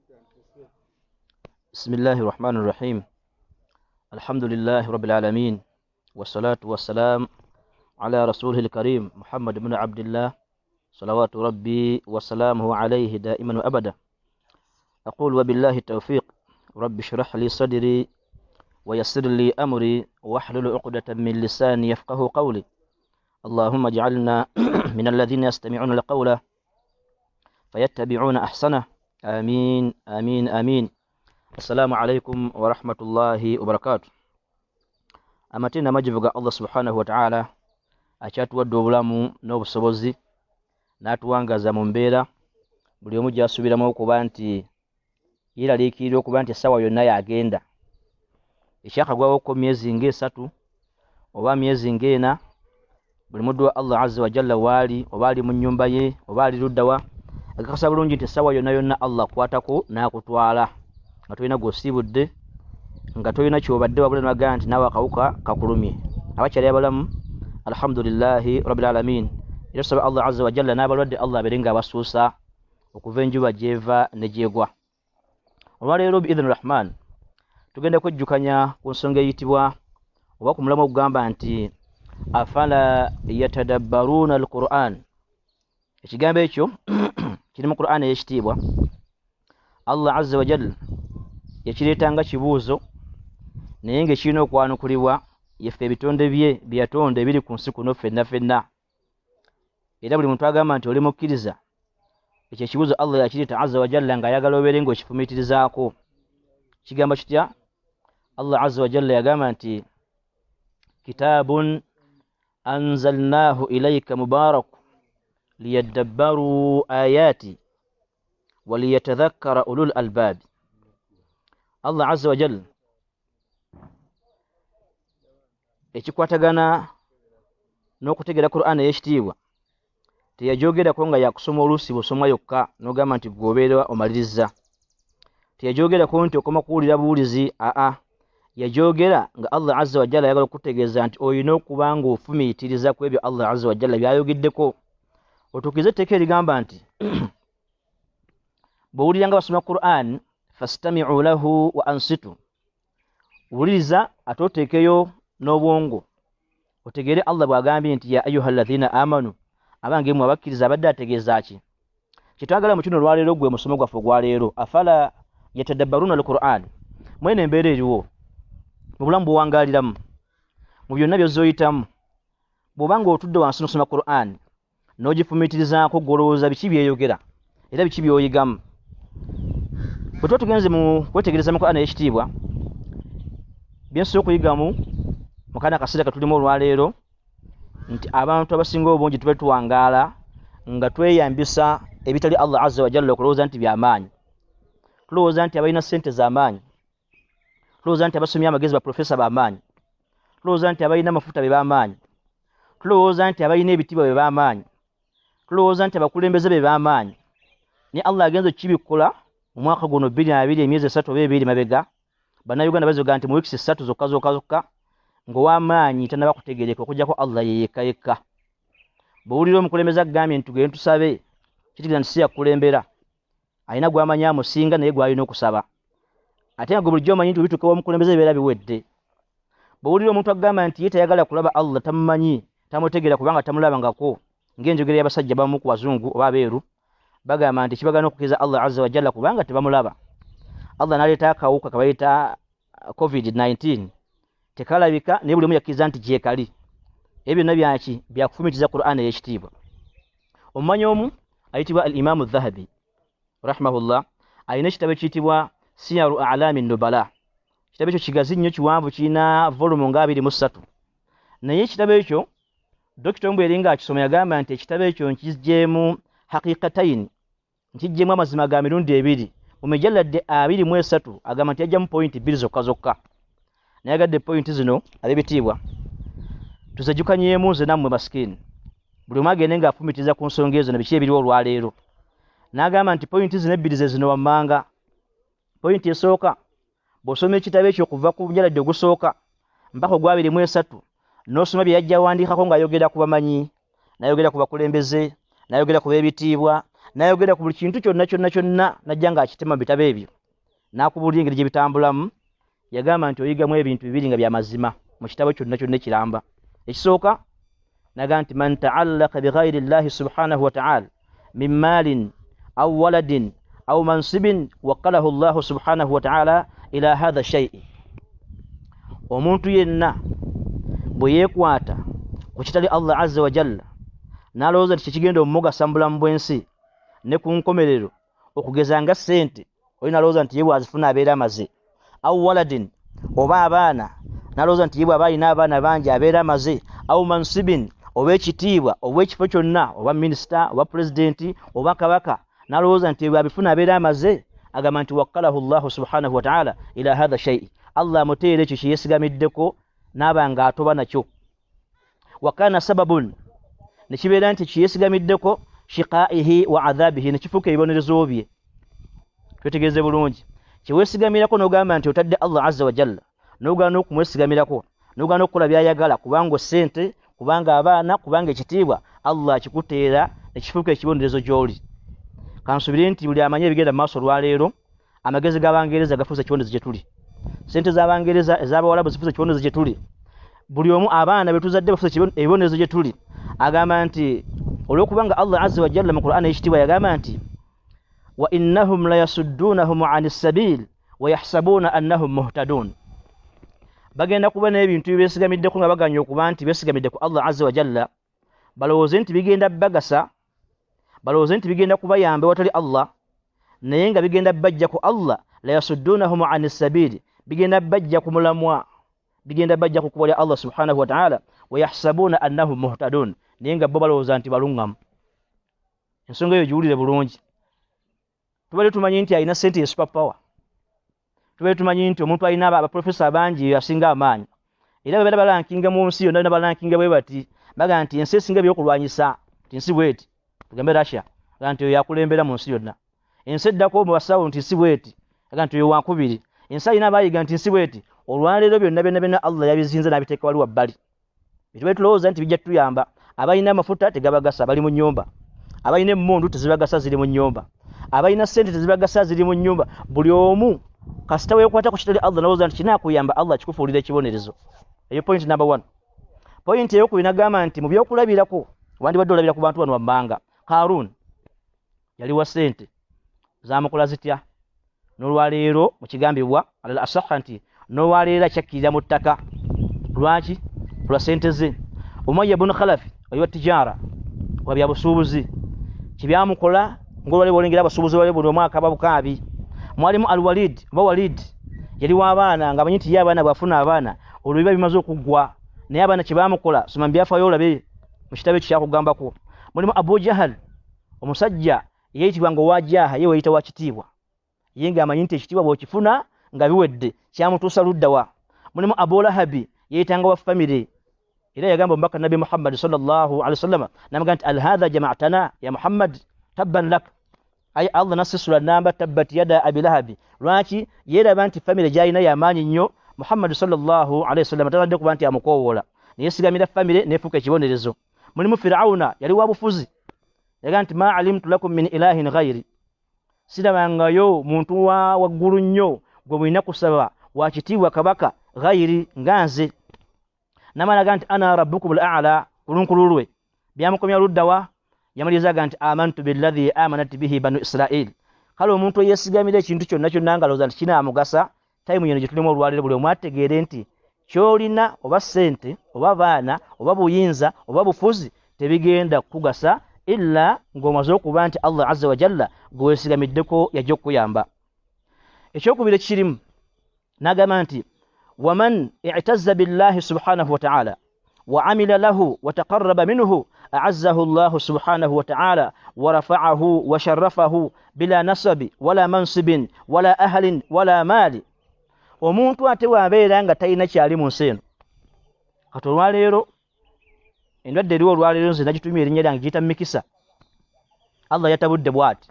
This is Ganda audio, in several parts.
بسم الله الرحمن الرحيم. الحمد لله رب العالمين، والصلاة والسلام على رسوله الكريم محمد بن عبد الله، صلوات ربي وسلامه عليه دائما وأبدا. أقول وبالله التوفيق، رب اشرح لي صدري ويسر لي أمري واحلل عقدة من لساني يفقه قولي. اللهم اجعلنا من الذين يستمعون القول فيتبعون أحسنه. آمين آمين آمين. Assalamu alaikum warahmatullahi wabarakatuh. Amatenda amajivu ga Allah subhanahu wa ta'ala akyatuwadde obulamu n'obusobozi n'atuwangaza mu mbeera buli omu gy'asuubiramu okuba nti yeeraliikirira okuba nti essaawa yonna yagenda. Ekyakagwawoko myezi ng'esatu oba myezi ng'ena, buli muddu wa Allah azza wa jalla waali oba ali mu nnyumba ye oba ali luddawa, akakasa bulungi nti essaawa yonna yonna Allah akwatako n'akutwala nga tolina gw'osiibudde, nga tolina ky'obadde wabula n'agamba nti naawe akawuka kakulumye. Abakyali abalamu, alhamdulillahi rabbil alamin. Era tusaba Allah azza wa jalla n'abalwadde Allah abeere nga abasuusa okuva enjuba gy'eva ne gy'egwa. Olwaleero biidhini rahman tugenda kwejjukanya ku nsonga eyitibwa oba ku mulamu ogugamba nti afala yatadabbaruuna al-Qur'an. Ekigambo ekyo kiri mu Qur'an ey'ekitiibwa. Allah azza wa jalla yakireetanga kibuuzo, naye ng'ekirina okwanukulibwa yeffe ebitonde bye bye yatonda ebiri ku nsi kuno ffenna ffenna. Era buli muntu agamba nti oli mukkiriza, ekyo ekibuuzo Allah yakireeta azza wa jalla ng'ayagala obeere ng'okifumiitirizaako. Kigamba kitya? Allah azza wa jalla yagamba nti kitaabun anzalnaahu ilayka mubarak liyadabbaru ayati waliyatadhakkara ulul albaabi. Allah azza wa jalla ekikwatagana n'okutegeera Qur'an ey'ekitiibwa teyajogerako nga yakusoma oluusi busomwa yokka n'ogamba nti gwobeera omaliriza. Teyajogerako nti okoma kuwulira buwulizi, aa, yajogera nga Allah azza wa jalla ayagala okutegeeza nti olina okuba ng'ofumiitiriza ku ebyo Allah azza wa jalla by'ayogeddeko. Otuukirize etteeka erigamba nti bw'owulira nga basoma Qur'an fastami'u lahu wa ansitu, wuliriza ate oteekeyo n'obwongo otegeere Allah bw'agambye nti ya ayuha alladhina amanu, abange mmwe abakkiriza, abadde ategeeza ki? Kyetwagala mu kino olwaleero gwe musomo gwaffe ogwaleero, afala yatadabbaruuna al-Qur'an. Mwene embeera eriwo mu bulamu bw'owangaaliramu, mu byonna by'ozooyitamu, bw'oba ng'otudde wansi n'osoma Qur'an n'ogifumiitirizaako, gw'olowooza biki byeyogera era biki by'oyigamu. Bwe tuba tugenze mu kwetegereza mu Qur'an ey'ekitiibwa, bye nsobola okuyigamu mu kana akaseera ke tulimu olwaleero nti abantu abasinga obungi tuba tuwangaala nga tweyambisa ebitali Allah azza wa jalla okulowooza nti byamaanyi. Tulowooza nti abalina ssente z'amaanyi, tulowooza nti abasomye amagezi ba profesa b'amaanyi, tulowooza nti abalina amafuta be b'amaanyi, tulowooza nti abalina ebitiibwa be b'amaanyi, tulowooza nti abakulembeze be b'amaanyi. Naye Allah agenze okukibikkola mu mwaka guno 2022, emyezi 3 oba 2 mabega, Bannayuganda bazoga nti mu wiikisi 3 zokka zokka zokka ng'ow'amaanyi tannaba kutegeereka okuggyako Allah ye yekka yekka. Bw'owulira omukulembeze agambye nti tugende tusabe, kitegeeza nti si yakukulembera, alina gw'amanyi amusinga naye gw'alina okusaba. Ate nga gwe bulijjo omanyi nti bwe bituuka ew'omukulembeze bibeera biwedde. Bw'owulira omuntu agamba nti ye tayagala kulaba Allah, tamumanyi, tamutegeera kubanga tamulabangako, ng'enjogera y'abasajja bamu ku bazungu oba abeeru bagamba nti kibagaana okukkiriza Allah azza wa jalla kubanga tebamulaba. Allah n'aleeta akawuka kabayita COVID-19, tekalabika naye buli omu yakkiriza nti gyekali. Ebyo byonna byaki? Byakufumiitiriza Qur'an ey'ekitiibwa. Omumanyi omu ayitibwa al-Imaamu Dhahabi rahimahullah alina ekitabo ekiyitibwa Siyaru A'laami Nubala. Ekitabo ekyo kigazi nnyo, kiwanvu, kirina volumu nga 23. Naye ekitabo ekyo Dokita omu bwe yali ng'akisoma yagamba nti ekitabo ekyo nkiggyeemu haqiqataini, nkiggyeemu amazima ga mirundi ebiri. Mu mijalladde 23 agamba nti yajjamu pointi 2 zokka zokka. Nayagadde pointi zino ab'ebitiibwa tuzejjukanyeemu nze nammwe masikini, buli omu agende ng'afumiitiriza ku nsonga ezo na biki ebiriwo olwaleero. N'agamba nti pointi zino ebbiri ze zino wammanga. Pointi esooka, bw'osoma ekitabo ekyo okuva ku mujalladde ogusooka mpaka ogwa 23 n'osoma bye yajja awandiikako ng'ayogera ku bamanyi, n'ayogera ku bakulembeze, n'ayogera ku b'ebitiibwa, N'ayogera ku buli kintu kyonna kyonna kyonna, najja ng'akitema mu bitabo ebyo, n'akubuulira engeri gye bitambulamu. Yagamba nti oyigamu ebintu bibiri nga bya mazima mu kitabo kyonna kyonna ekiramba. Ekisooka naga nti man ta'allaqa bighayri llahi subhanahu wa ta'ala min maalin aw waladin aw mansibin waqalahu llahu subhanahu wa ta'ala ila hadha shay'i. Omuntu yenna bwe yeekwata ku kitali Allah azza wa jalla n'alowooza nti kyekigenda omumugasa mu bulamu bw'ensi ne ku nkomerero, okugeza nga ssente, oli n'alowooza nti ye bw'azifuna abeera amaze, aw waladin oba abaana, n'alowooza nti ye bw'aba alina abaana bangi abeera amaze, aw mansibin oba ekitiibwa oba ekifo kyonna, oba minisita oba pulezidenti oba kabaka, n'alowooza nti bw'abifuna abeera amaze. Agamba nti wakkalahu llahu subhanahu wa ta'ala ila hadha shay'i, Allah amuteera ekyo kye yeesigamiddeko n'aba ng'atoba nakyo. Wa kana sababun, ne kibeera nti kye yeesigamiddeko shiqaihi wa adhabihi, ne kifuuka ebibonerezo bye. Twetegereze bulungi, kye weesigamirako n'ogamba nti otadde Allah azza wa jalla, n'ogaana okumwesigamirako, n'ogaana okukola by'ayagala, kubanga ssente, kubanga abaana, kubanga ekitiibwa, Allah akikuteera ne kifuuka ekibonerezo gy'oli. Kansuubire nti buli amanyi ebigenda mu maaso olwaleero, amagezi g'Abangereza gafuuse ekibonerezo gye tuli, ssente z'Abangereza ez'Abawalabu zifuuse ekibonerezo gye tuli, buli omu abaana be tuzadde bafuuse ebibonerezo gye tuli. Agamba nti olw'okubanga Allah azza wa jalla mu Qur'an ey'ekitiibwa yagamba nti wa innahum layasuddunahum ani sabil wa yahsabuna annahum muhtadun, bagenda kuba n'ebintu byebeesigamiddeko nga baganya okuba nti beesigamidde ku Allah azza wa jalla, balowooze nti bigenda bagasa, balowooze nti bigenda kubayamba ewatali Allah, naye nga bigenda bajja ku Allah. Layasuddunahum ani sabili, bigenda bajja ku mulamwa, bigenda bajja ku kkubo lya Allah subhanahu wa ta'ala. Wa yahsabuna annahum muhtadun, naye nga bo balowooza nti baluŋŋamu. Ensonga eyo giwulire bulungi. Tubadde tumanyi nti alina ssente ye super power, tubadde tumanyi nti omuntu alina abaprofesa bangi yasinga amaanyi, era babeera balankinga mu nsi yonna, balankinga bwe bati, baga nti ensi esinga ebyokulwanyisa nti nsi bweti, tugambe Russia, baga nti oyo yakulembera mu nsi yonna. Ensi eddako mu basawo nti nsi bweti, baga nti oyo wankubiri. Ensi alina abayiga nti nsi bweti. Olwaleero byonna byonna byonna Allah yabizinze n'abiteeka wali wabbali. Bitubadde tulowooza nti bijja tutuyamba. Abalina amafuta tegabagasa, bali mu nnyumba. Abalina emmundu tezibagasa, ziri mu nnyumba. Abalina ssente tezibagasa, ziri mu nnyumba. Buli omu kasita weekwata ku kitali Allah n'alowooza nti kinaakuyamba, Allah akikufuulira ekibonerezo. Eyo point number one. Point ey'okubiri n'agamba nti mu byokulabirako wandibadde olabira ku bantu bano wammanga. Karun yali wa ssente, zaamukola zitya? N'olwaleero mu kigambibwa alal asahha nti n'olwaleero akyakkirira mu ttaka. Lwaki? Lwa ssente ze. Umayya bunu Khalafi oyo wa tijaara, wa bya busuubuzi, kibyamukola ng'olwaleero bw'olengera abasuubuzi olwaleero buli omwaka babukaabi. Mwalimu Al-Walid oba Walid, yali w'abaana ng'amanyi nti ye abaana bw'afuna abaana olwo biba bimaze okuggwa, naye abaana kye baamukola soma mu byafaayo olabe mu kitabo ekyo kyakugambako. Mulimu Abu Jahal, omusajja eyayitibwanga owa Jaha, ye weeyita wa kitiibwa, ye ng'amanyi nti ekitiibwa bw'okifuna nga biwedde kyamutuusa ludda wa. Mulimu Abu Lahabi, yeeyitanga wa famire, era yagamba omubaka Nabbi Muhammad sallallahu alaihi wasallam n'amugamba nti alhadha jama'tana ya Muhammad tabban lak, ayi Allah nasisula namba tabbat yada Abi Lahabi. Lwaki? Yeeraba nti famire gy'alina y'amaanyi nnyo. Muhammad sallallahu alaihi wasallam tazadde kuba nti amukoowoola, neyeesigamira famire n'efuuka ekibonerezo. Mulimu Fir'auna, yali wa bufuzi, yagamba nti ma alimtu lakum min ilahin ghayri, sirabangayo muntu wa waggulu nnyo gwe mulina kusaba wa kitiibwa kabaka ghayri nga nze. N'amala aga nti ana rabbukum al-a'la, kulunkulu lwe byamukomya ludda wa. Yamaliriza aga nti amantu billadhi amanat bihi banu Israil. Kale omuntu eyeesigamira ekintu kyonna kyonna ng'alowooza nti kinaamugasa, tayimu yeno gye tulimu olwaleero buli omu ategeere nti ky'olina oba ssente oba baana oba buyinza oba bufuzi tebigenda kukugasa illa ng'omaze okuba nti Allah azza wa jalla gwe weesigamiddeko yajja okukuyamba. Ekyokubiri ekirimu n'agamba nti waman i'tazza billahi subhanahu wa ta'ala wa amila lahu wa taqarraba minhu a'azzahu Allahu subhanahu wa ta'ala wa rafa'ahu wa sharrafahu bila nasabi wala mansibin wala ahlin wala mali. Omuntu ate bw'abeera nga talina kyali mu nsi eno. Kati olwaleero endwadde eriwo olwaleero nze nagitumya erinnya lyange giyita mikisa. Allah yatabudde bw'ati,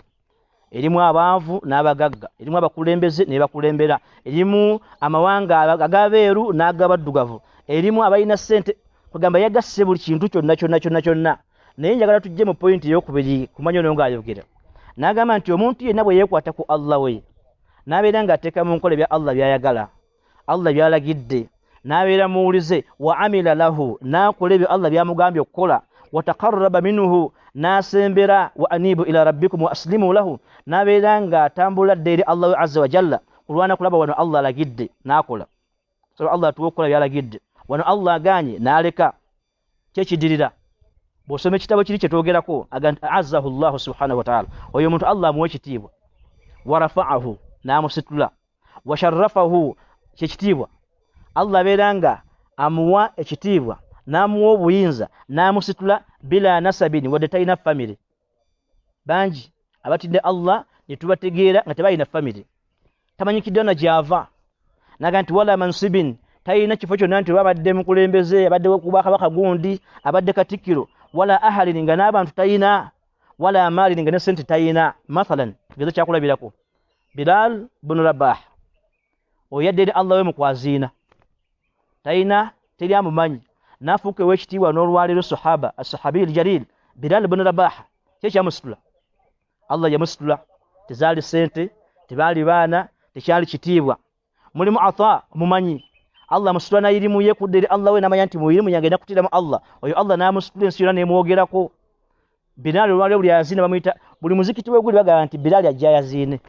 erimu abaavu n'abagagga, erimu abakulembeze ne bakulembera, erimu amawanga ag'abeeru n'ag'abaddugavu, erimu abalina ssente, kugamba yagasse buli kintu kyonna kyonna kyonna kyonna. Naye njagala tujje mu pointi ey'okubiri kumanya ono ng'ayogera. N'agamba nti omuntu yenna bwe yeekwata ku Allah we, n'abeera ng'ateeka mu nkola ebya Allah by'ayagala, Allah by'alagidde, n'abeera muwulize, wa amila lahu, n'akola ebyo Allah by'amugambye okukola, wa taqarraba minhu, n'asembera, wa anibu ila rabbikum wa aslimu lahu, n'abeera ng'atambula dda eri Allah we azza wa jalla, kulwana kulaba wano Allah alagidde n'akola. So Allah atuwa okukola by'alagidde, wano Allah aganye n'aleka. Kyekidirira bw'osoma ekitabo kiri kye twogerako, aga nti aazzahu llahu subhanahu wataala, oyo omuntu Allah amuwa ekitiibwa, wa rafaahu, n'amusitula, wa sharrafahu, kyekitiibwa Allah abeera nga amuwa ekitiibwa n'amuwa obuyinza n'amusitula bila nasabini, wadde talina famire. Bangi abatidde Allah ne tubategeera nga tebalina famire, tamanyikiddwa na gy'ava. Naga nti wala mansibin, talina kifo kyonna nti oba abadde mukulembeze, abadde kubakabaka gundi, abadde katikkiro, wala ahalin, nga n'abantu talina, wala maalin, nga ne sente talina. Mathalan, tugeze kyakulabirako Bilal bunu Rabah, oyo yadde eri Allah we mu kwaziina, talina, teri amumanyi, n'afuuka ow'ekitiibwa n'olwaleero sahaba assahabiyu ljalil Bilal bunu Rabah. Ki ekyamusitula? Allah yamusitula. Tezaali sente, tebaali baana, tekyali kitiibwa. Mulimu Ata mumanyi, Allah amusitula n'ayirimu ye kudda eri Allah we, n'amanya nti mu irimu yange nakutiramu Allah, oyo Allah n'amusitula ensi yonna n'emwogerako. Bilal olwaleero buli aziina bamuyita, buli muzikiti we guli bagamba nti Bilal ajja yaziine.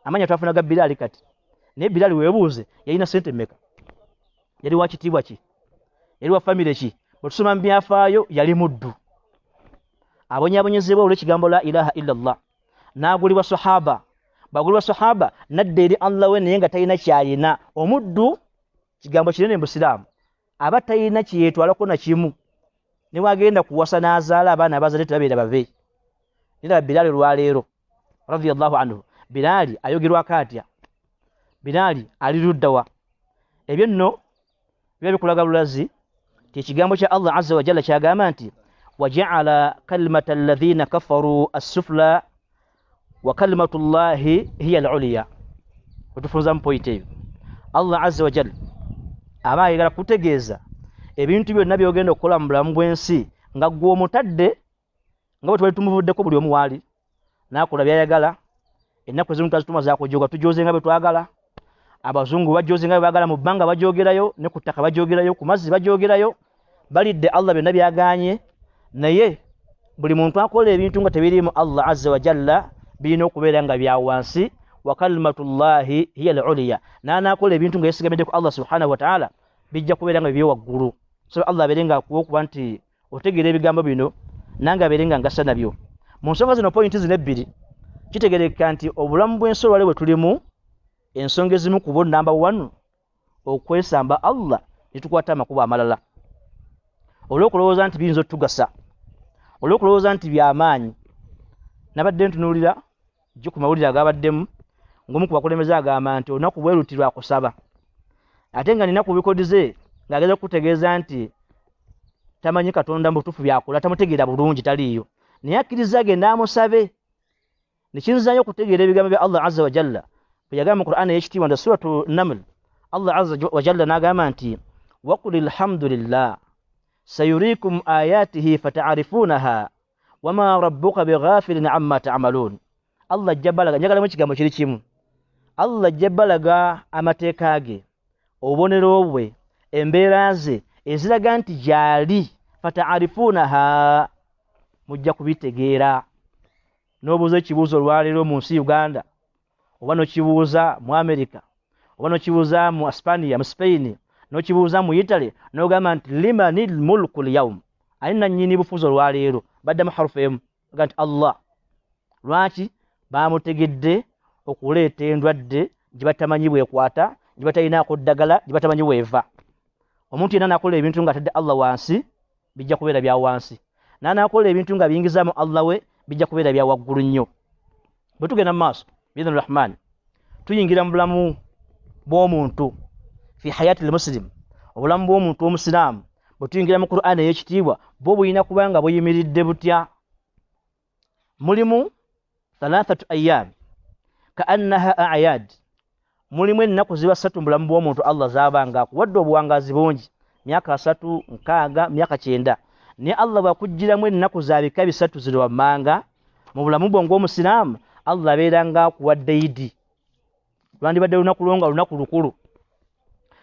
Amanya twafunaga Bilal kati, naye Bilal weebuuze yalina sente mmeka, yali wa kitiibwa ki, yali wa famire ki? Bwe tusoma mu byafaayo yali muddu, abonyaabonyezebwa olw'ekigambo la ilaha illa Allah, n'agulibwa sahaba, bw'agulibwa sahaba n'adda eri Allah we naye nga talina ky'alina. Omuddu kigambo kinene mu Busiraamu, aba talina kyeyeetwalako na kimu, ne wagenda kuwasa n'azaala abaana abazadde tebabeera babe. Niraba Bilal olwaleero radiyallahu anhu, Bilal ayogerwako atya? Bilal ali ludda wa? Ebyo nno biba bikulaga bulazi ti ekigambo kya Allah azza wa jalla kyagamba nti wajaala kalimata alladhina kafaru assufla wa kalimatu llahi hiya al-ulya. Otufunza mu point eyo, Allah azza wa jalla aba ayagala kutegeeza ebintu byonna by'ogenda okukola mu bulamu bw'ensi nga ggwe omutadde, nga bwe twali tumuvuddeko buli omu waali n'akola by'ayagala. Ennaku ezimu twazituma zakujoga, tujoze nga bwe twagala, abazungu bajoze nga bwe baagala, mu bbanga bajogerayo, ne ku ttaka bajogerayo, ku mazzi bajogerayo, balidde Allah byonna byaganye. Naye buli muntu akola ebintu nga tebiriimu Allah azza wa jalla birina okubeera nga bya wansi. Wa kalimatullahi hiya al-ulya, n'anaakola ebintu nga yeesigamidde ku Allah subhanahu wa ta'ala bijja kubeera nga bye waggulu. So Allah abeere nga akuwa okuba nti otegeera ebigambo bino, nange abeere nga ngasa nabyo. Mu nsonga zino pointi zino ebbiri, kitegeereka nti obulamu bw'ensi olwaleero bwe tulimu, ensonga ezimu ku bo namba 1 okwesamba Allah ne tukwata amakubo amalala, olw'okulowooza nti biyinza otugasa, olw'okulowooza nti byamaanyi. Nabadde ntunuulira jjo ku mawulire agabaddemu ng'omu ku bakulembeze agamba nti olunaku bwe luti lwa kusaba, ate nga nina ku bikodi ze ng'ageza kutegeeza nti tamanyi Katonda mu butuufu by'akola, tamutegeera bulungi, taliiyo, naye akkiriza agende amusabe. Ne kinzaayo okutegeera ebigambo bya Allah azza wa jalla bwe yagamba mu Qur'an ey'ekitiibwa nti suratu Naml, Allah azza wa jalla n'agamba nti waqul alhamdulillah sayurikum ayatihi fata'rifunaha wama rabbuka bighafilin amma ta'malun. Allah ajja balaga, njagalamu ekigambo kiri kimu, Allah ajja balaga amateeka ge, obubonero bwe, embeera ze eziraga nti gy'ali, fata'rifunaha, mujja kubitegeera. N'obuuza ekibuuzo olwaleero mu nsi Uganda, oba n'okibuuza mu Amerika, oba n'okibuuza mu Aspania, mu Spain, n'okibuuza mu Italy, n'ogamba nti limanil mulku lyaum, ani nannyini bufuzi olwaleero? Baddamu harufu emu, baga nti Allah. Lwaki? Bamutegedde okuleeta endwadde gye batamanyi bwekwata, gye batalinaako ddagala, gye batamanyi weeva. Omuntu yenna n'akola ebintu ng'atadde Allah wansi, bijja kubeera bya wansi, n'anaakola ebintu nga biyingizaamu Allah we, bijja kubeera bya waggulu nnyo. Bwe tugenda mu maaso biidhni rahman, tuyingira mu bulamu bw'omuntu fi hayati lmuslim, obulamu bw'omuntu omusiraamu. Bwe tuyingira mu Qur'an ey'ekitiibwa, bwo bulina kuba nga buyimiridde butya? Mulimu thalathatu ayyam kaannaha a'yad, mulimu ennaku ziba ssatu mu bulamu bw'omuntu Allah z'aba nga akuwadde obuwangaazi bungi, myaka 3, 6, myaka 9. Naye Allah bw'akuggyiramu ennaku za bika bisatu ziri wammanga mu bulamu bwo ng'omusiraamu, Allah abeera nga akuwadde idi. Lwandibadde lunaku lwo nga lunaku lukulu.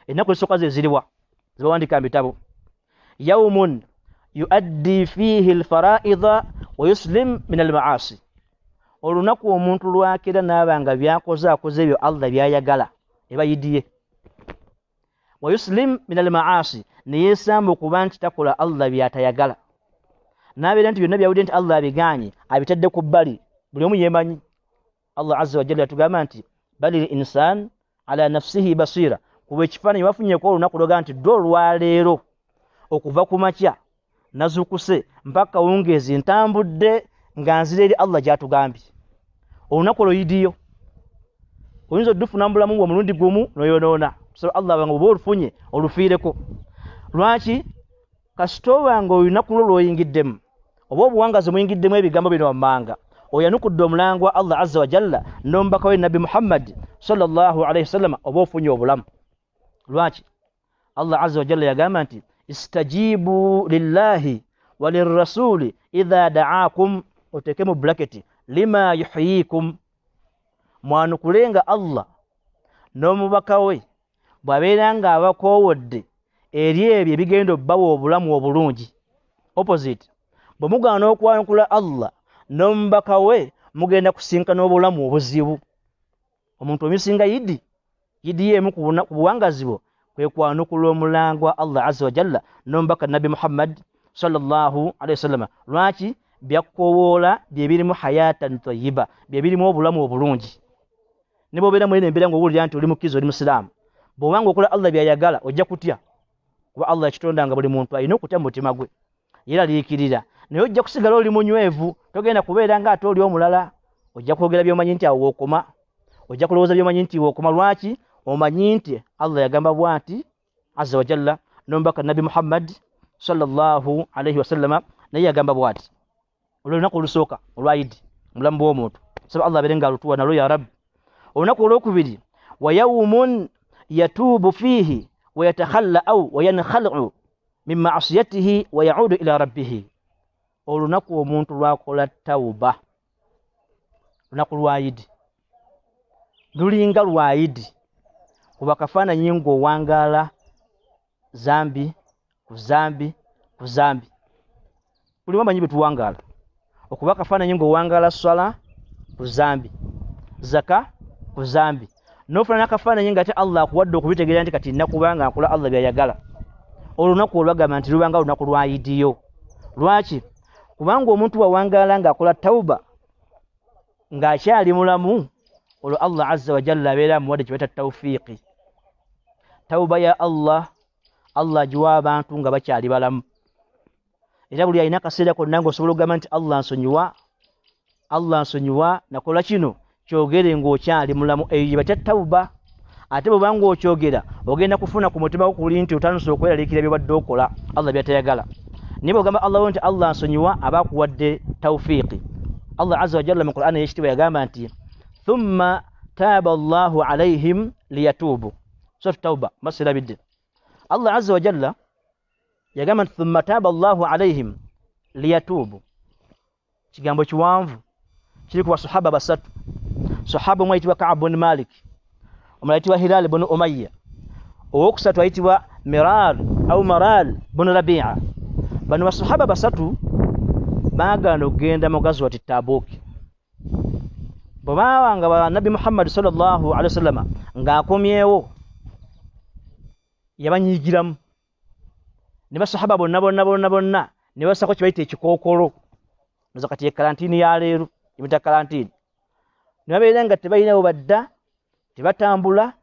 Ennaku ezisooka ze ziriwa zebawandiika mu bitabo? Yaumun yuaddi fiihi alfaraida wa yuslim min almaasi. Olunaku omuntu lwakera n'aba nga byakoze akoze ebyo Allah byayagala, eba yidiye. Wa yuslim min almaasi, neyeesamba okuba nti takola Allah byatayagala, n'abeera nti byonna byawulidde nti Allah abiganye abitadde ku bbali. Buli omu yeemanyi. Allah azza wajalla yatugamba nti bali insan ala nafsihi basira. Kuba ekifaananyi bafunyeko olunaku lwoga nti ddo olwaleero okuva ku makya nazuukuse mpaka wungeezi ntambudde nga nzira eri Allah gy'atugambye. Olunaku olwo yidiyo. Oyinza oddufuna mu bulamu bwo omulundi gumu n'oyonoona. Tusaba Allah banga bw'oba olufunye olufiireko. Lwaki? Kasita oba nga olunaku lwo lw'oyingiddemu oba obuwangazi muyingiddemu ebigambo bino wammanga, oyanukudde omulango wa Allah azza wa jalla n'omubaka we Nabbi Muhammad sallallahu alaihi wasallam, oba ofunye obulamu. Lwaki? Allah azza wa jalla yagamba nti istajibu lillahi wa lirrasuli idha da'akum, oteeke mu bracket lima yuhyikum, mwanukulenga Allah n'omubaka we bw'abeera nga abakoowodde eri ebyo ebigenda obbawa obulamu obulungi. Opposite, bwe mugaana okwanukula Allah n'omubaka we mugenda kusinkana obulamu obuzibu. Omuntu omusinga yidi yidi emu ku buwangazi bwo kwe kwanukula omulango wa Allah azza wa jalla n'omubaka Nabbi Muhammad sallallahu alaihi wasallam. Lwaki? Byakkowoola bye birimu hayatan tayyiba, bye birimu obulamu obulungi. Ne bw'obeera mwene embeera ng'owulira nti oli mukkiriza, oli musiraamu, bw'obanga okola Allah by'ayagala ojja kutya, kuba Allah yakitonda nga buli muntu alina okutya mu mutima gwe, yeraliikirira. Naye ojja kusigala oli munywevu, togenda kubeera nga ate oli omulala. Ojja kwogera by'omanyi nti awo wookoma, ojja kulowooza by'omanyi nti wookoma. Lwaki? Omanyi nti Allah yagamba bw'ati azza wa jalla n'omubaka Nabbi Muhammad sallallahu alaihi wasallama naye yagamba bw'ati. Olwo olunaku olusooka olwa Idi mu bulamu bw'omuntu, saba Allah abeere nga alutuwa nalwo ya Rabbi. Olunaku olwokubiri, wa yaumun yatuubu fiihi wa yatakhalla au wa yankhalu min maasiyatihi wa yaudu ila rabbihi. Olunaku omuntu lwakola tawuba, lunaku lwa Idi, lulinga lwa Idi kuba kafaananyi ng'owangaala zambi ku zambi ku zambi. Buli wamanyi bwe tuwangaala, okuba kafaananyi ng'owangaala swala ku zambi, zaka ku zambi, n'ofuna n'akafaananyi ng'ate Allah akuwadde okubitegeera nti kati nina kubanga nkola Allah by'ayagala. Olunaku olwagamba nti lubanga lunaku lwa Idiyo. Lwaki? Kubanga omuntu wawangaala ng'akola tawuba ng'akyali mulamu, olwo Allah azza wa jalla abeera amuwadde kye bayita tawfiiqi. Tawuba ya Allah, Allah agiwa abantu nga bakyali balamu. Era buli alina akaseera konna ng'osobola okugamba nti Allah nsonyiwa, Allah nsonyiwa, nakola kino, kyogere ng'okyali mulamu. Eyo gye batya tawuba. Ate bw'oba ng'okyogera ogenda kufuna ku mutima gwo kuli nti otandise okweraliikirira by'obadde okola Allah by'atayagala. Naye bw'ogamba Allah nti Allah nsonyiwa, aba akuwadde tawfiiqi. Allah azza wa jalla mu Qur'an ey'ekitiibwa yagamba nti thumma taaba Allahu alaihim liyatuubu. Surat Tauba masirabidde. Allah azza wa jalla yagamba nti thumma taaba Allahu alaihim liyatuubu. Kigambo kiwanvu kiri ku basahaba basatu. Sahaba omu ayitibwa Ka'ab bun Malik, omulala ayitibwa Hilal bun Umayya, owokusatu ayitibwa Mirar au Maral bun Rabi'a. Bano basahaba basatu baagaana okugenda mu Gazwati Tabuk. Bwe baabanga ba Nabbi Muhammad sallallahu alaihi wasallama ng'akomyewo, yabanyiigiramu ne basahaba bonna bonna bonna bonna ne basako kye bayita ekikookolo. Noza kati ye kalantiini ya leero, emita kalantiini. Ne babeera nga tebalinawo badda, tebatambula,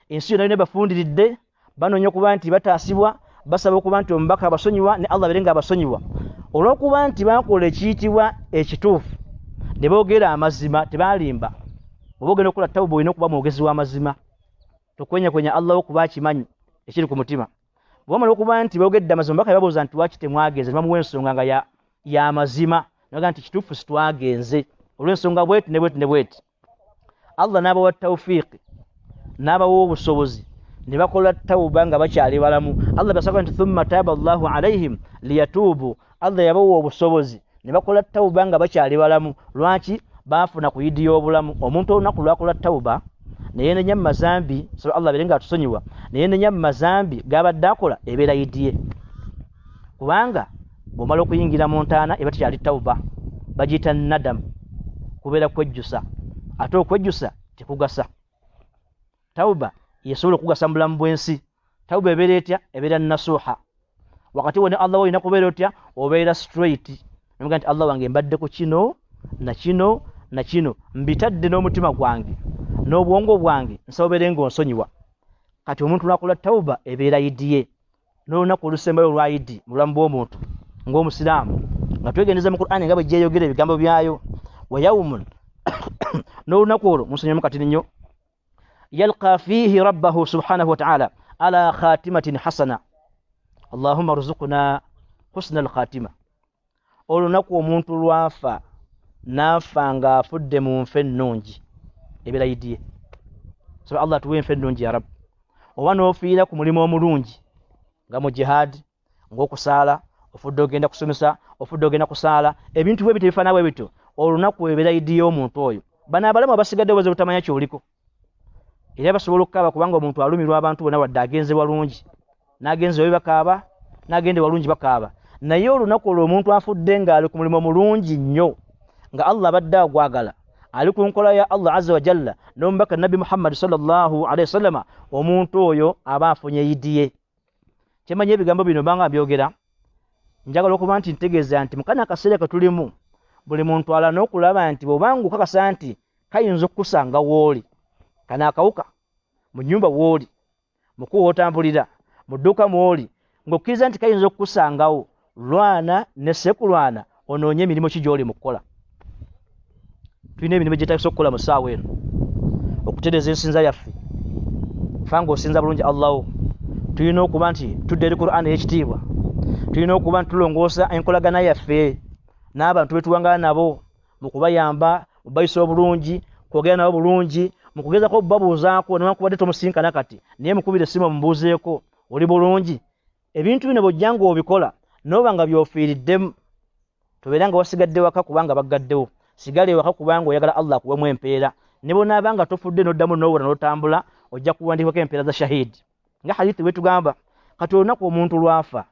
ensi yonna yonna bafundiridde, banoonya okuba nti bataasibwa, basaba okuba nti omubaka abasonyiwa ne Allah abeere nga abasonyiwa. Olw'okuba nti baakola ekiyitibwa ekituufu ne boogera amazima, tebaalimba. Bw'oba ogenda okukola tawuba olina okuba mwogezi w'amazima, tokwenyakwenya Allah okuba akimanyi ekiri ku mutima. Bwe bamala okuba nti boogedde amazima, omubaka yababuuza nti lwaki temwagenze, ne bamuwa ensonga nga y'amazima, ne bagamba nti kituufu sitwagenze olw'ensonga bweti ne bweti ne bweti. Allah n'abawa tawfiiqi, n'abawa obusobozi ne bakola tawuba nga bakyali balamu. Allah basaba nti thumma taaba Allahu alaihim liyatuubu. Allah yabawa obusobozi ne bakola tawuba nga bakyali balamu. Lwaki? Baafuna ku yidi y'obulamu. Omuntu olunaku lwakola tawuba neyenenya mu mazambi, saba Allah abeere nga atusonyiwa, neyenenya mu mazambi gabadde akola, ebeera yidi ye. Kubanga bw'omala okuyingira mu ntaana eba tekyali tawuba, bagiyita nadamu, kubeera kwejjusa, ate okwejjusa tekugasa. Tawuba yesobola okugasa mu bulamu bw'ensi. Tawuba ebeera etya? Ebeera nasuha. Wakati wo ne Allah olina kubeera otya? Obeera straight, nomuga nti Allah wange mbadde ku kino na kino na kino, mbitadde n'omutima gwange n'obwongo bwange, nsaba obeere ng'onsonyiwa. Kati omuntu lwakola tawuba ebeera yidi ye. N'olunaku olusembayo olwa yidi mu bulamu bw'omuntu ng'omusiraamu, nga twegendeza mu Qur'ani nga bwe gyeyogera ebigambo byayo, wa yawmun, n'olunaku olwo munsonyiwemu kati nnyo, yalqa fihi rabbahu subhanahu wa ta'ala ala khatimatin hasana, allahumma rzuqna husna alkhatima. Olunaku omuntu lwafa n'afa ng'afudde mu nfa ennungi, ebeera yidi ye. Saba Allah atuwe enfa ennungi ya Rabbi. Oba n'ofiira ku mulimu omulungi nga mu jihad, ng'okusaala, ofudde ogenda kusomesa, ofudde ogenda kusaala, ebintu bwe bityo ebifaanana bwe bityo, olunaku ebeera yidi y'omuntu oyo. Bano abalamu abasigadde baze butamanya kyoliko, era basobola okukaaba, kubanga omuntu alumirwa abantu bonna, wadde agenze walungi n'agenze wabi bakaaba, n'agende walungi bakaaba. Naye olunaku olwo omuntu afudde ng'ali ku mulimu omulungi nnyo, nga Allah abadde agwagala, ali ku nkola ya Allah azza wa jalla n'omubaka Nabbi Muhammad sallallahu alaihi wasallama, omuntu oyo aba afunye yidi ye. Kyemanyi ebigambo bino banga mbyogera, njagala okuba nti ntegeeza nti mukana akaseera ke tulimu, buli muntu ala n'okulaba nti bw'obanga okakasa nti kayinza okukusanga w'oli, kano akawuka mu nnyumba w'oli, mu kkubo w'otambulira, mu dduuka mw'oli, ng'okkiriza nti kayinza okukusangawo, lwana ne sekulwana onoonye emirimu ki gy'oli mu kukola. Tulina emirimu egyetagisa okukola mu ssaawa eno, okutereeza ensinza yaffe, fa ng'osinza bulungi Allahu. Tulina okuba nti tudda eri Qur'an ey'ekitiibwa, tulina okuba nti tulongoosa enkolagana yaffe n'abantu be tuwangala nabo mu kubayamba, mu bayisa obulungi, kwogera nabo bulungi, mu kugezaako okubabuuzaako newankubadde tomusinkana kati, naye mukubire essimu omubuuzeeko oli bulungi. Ebintu bino bw'ojja ng'obikola n'oba nga by'ofiiriddemu, tobeera nga wasigadde waka kubanga baggaddewo, sigala ewaka kubanga oyagala Allah akuwemu empeera. Ne bw'onaaba nga tofudde n'oddamu n'owona n'otambula, ojja kuwandiikako empeera za shahidi nga hadithi bwetugamba. Kati olunaku omuntu lwafa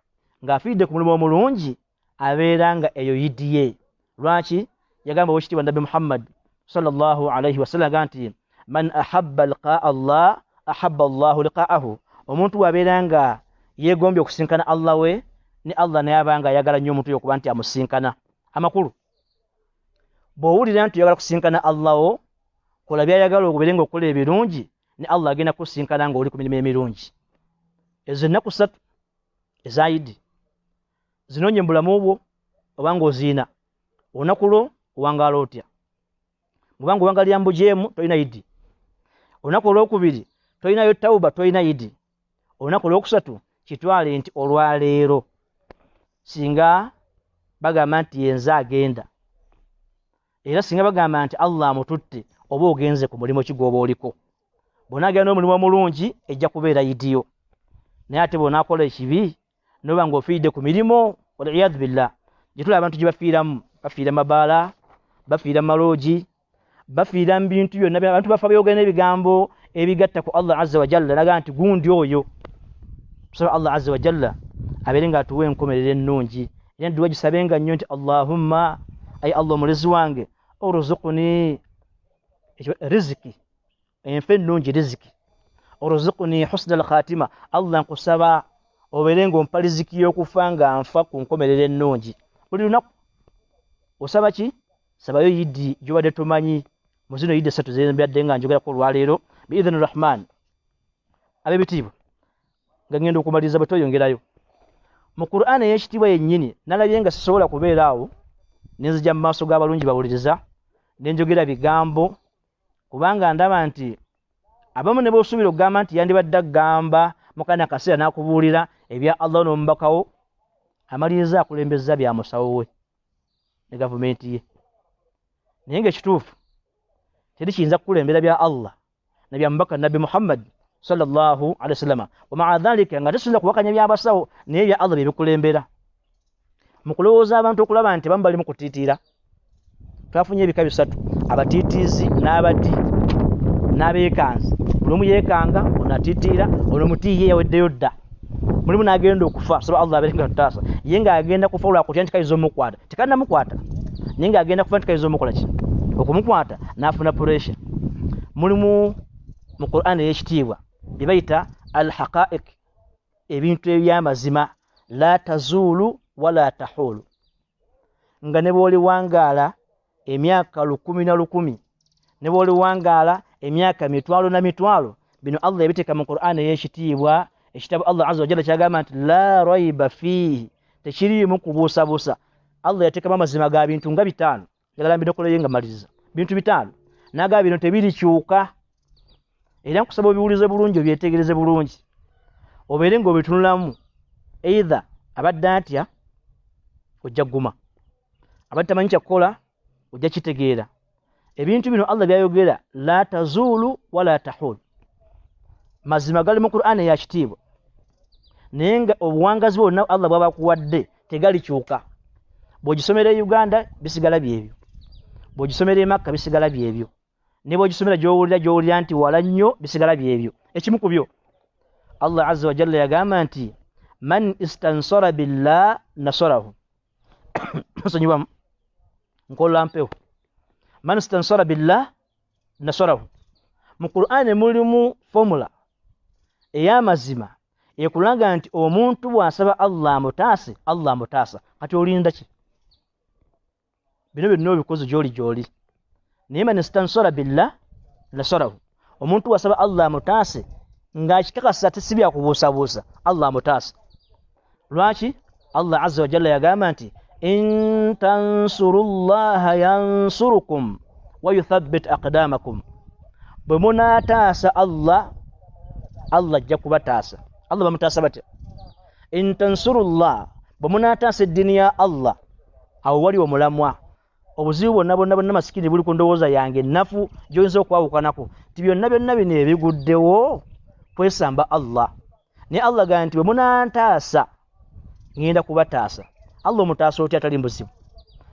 ng'afiiridde ku mulimu omulungi, abeera nga eyo yidi ye. Lwaki? Yagamba owekitiibwa Nabbi Muhammad sallallahu alaihi wasallam aga nti man ahabba liqaa Allah ahabba Allahu liqaahu. Omuntu bw'abeera nga yeegombye okusinkana Allah we, ne Allah naye aba nga ayagala nnyo omuntu oyo okuba nti amusinkana. Amakulu, bw'owulira nti oyagala kusinkana Allah wo, kola by'ayagala obeere ng'okola ebirungi, ne Allah agenda kusinkana ng'oli ku mirimu emirungi. Ezo ennaku ssatu eza Idi zinoonye mu bulamu bwo oba ng'oziina. Olunaku lwo owangaala otya? Bw'oba ng'owangalira mu bujeemu tolina Idi. Olunaku olwokubiri tolinayo tawuba, tolina Idi. Olunaku olwokusatu kitwale nti olwaleero singa bagamba nti yenze agenda, era singa bagamba nti Allah amututte, oba ogenze ku mulimu ki gw'oba oliko. Bw'onaagenda n'omulimu omulungi ejja kubeera idiyo, naye ate bw'onaakola ekibi n'oba ng'ofiiridde ku mirimu, waliyadhu billah, gye tulaba abantu gye bafiiramu, bafiira mu mabaala, bafiira mu maloogi, bafiira mu bintu byonna. Abantu bafa beeyogera n'ebigambo ebigatta ku Allah azza wa jalla, naga nti gundi oyo. Tusaba Allah azza wa jalla abeere ng'atuwa enkomerero ennungi, era edduwa gisabenga nnyo nti Allahumma, ayi Allah omulezi wange, orzuqni riziki, enfa ennungi riziki, orzuqni husna alkhatima, Allah nkusaba obeere ng'ompa riziki y'okufa nga nfa ku nkomerero ennungi. Buli lunaku osaba ki? Sabayo yidi gy'obadde tomanyi mu zino yidi esatu ze mbadde nga njogerako olwaleero biidhini rahman. Ab'ebitiibwa, nga ngenda okumaliriza bwe tweyongerayo mu Qur'an ey'ekitiibwa yennyini, nalabye nga sisobola kubeera awo ne nzija mu maaso g'abalungi bawuliriza ne njogera bigambo, kubanga ndaba nti abamu ne b'osuubira okugamba nti yandibadde agamba mu kano akaseera n'akubuulira ebya Allah n'omubakawo, amaliriza akulembeza bya musawo we ne gavumenti ye. Naye ng'ekituufu teri kiyinza kukulembera bya Allah na bya mubaka Nabbi Muhammad sallallahu alaihi wasallam. Wa maa dhalika, nga tetusobola kuwakanya by'abasawo, naye bya Allah bye bikulembera. Mu kulowooza abantu okulaba nti abamu bali mu kutiitiira, Twafunye ebika bisatu: abatiitiizi n'abati n'abeekanzi. Buli omu yeekanga, ono atiitiira, ono muti ye yaweddeyo dda. Mulimu n'agenda okufa, saba Allah abeere nga tutaasa. Ye ng'agenda kufa olwakutya nti kayinza omukwata, tekannamukwata, naye ng'agenda kufa nti kayinza omukola ki? Okumukwata, n'afuna pressure. Mulimu mu Qur'an ey'ekitiibwa bye bayita al-haqa'iq, ebintu eby'amazima, la tazuulu wala tahuulu, nga ne bw'oliwangaala emyaka 1,000 na 1,000, ne bw'oliwangaala emyaka 500 na 500, bino Allah yabiteeka mu Qur'an ey'ekitiibwa. Ekitabo Allah azza wa jalla kyagamba nti la raiba fiihi, tekiriimu kubuusabuusa. Allah yateekamu amazima ga bintu nga 5. Njagala mbinokoleyo nga maliriza. Bintu 5 n'agamba bino tebirikyuka. Era nkusaba obiwulize bulungi, obyetegereze bulungi, obeere ng'obitunulamu. Either abadde atya, ojja kuguma, abadde tamanyi kyakukola, ojja kitegeera. Ebintu bino Allah byayogera la tazuulu wala tahuulu, mazima gali mu Qur'an eyakitiibwa, naye nga obuwangazi bwonna Allah bw'aba akuwadde tegalikyuka. Bw'ogisomera e Uganda bisigala byebyo, bw'ogisomera e Makka bisigala byebyo, ne bw'ogisomera gy'owulira nti wala nnyo bisigala byebyo. Ekimu ku byo Allah azza wa jalla yagamba nti man istansara billah nasarahu. Nsonyiwa nkola mpewo. Man istansara billah nasarahu. Mu Qur'an mulimu formula ey'amazima ekulanga nti omuntu bw'asaba Allah amutaase, Allah amutaasa. Kati olinda ki? Bino byonna obikoze gy'oli. Naye man istansara billah nasarahu, omuntu bw'asaba Allah amutaase ng'akikakasa si bya kubuusabuusa, Allah amutaasa. Lwaki? Allah azza wa jalla yagamba nti in tansurullaha yansurukum wa yuthabbit aqdamakum, bwe munaataasa Allah, Allah ajja kubataasa. Allah bamutaasa batya? In tansurullah, bwe munaataasa eddiini ya Allah, awo wali omulamwa. Obuzibu bwonna bwonna bwonna masikini buli ku ndowooza yange ennafu gy'oyinza okwawukanako, nti byonna byonna bino ebiguddewo kwesamba Allah. Naye Allah agamba nti bwe munantaasa ngenda kubataasa. Allah omutaasa otya atali mbuzibu?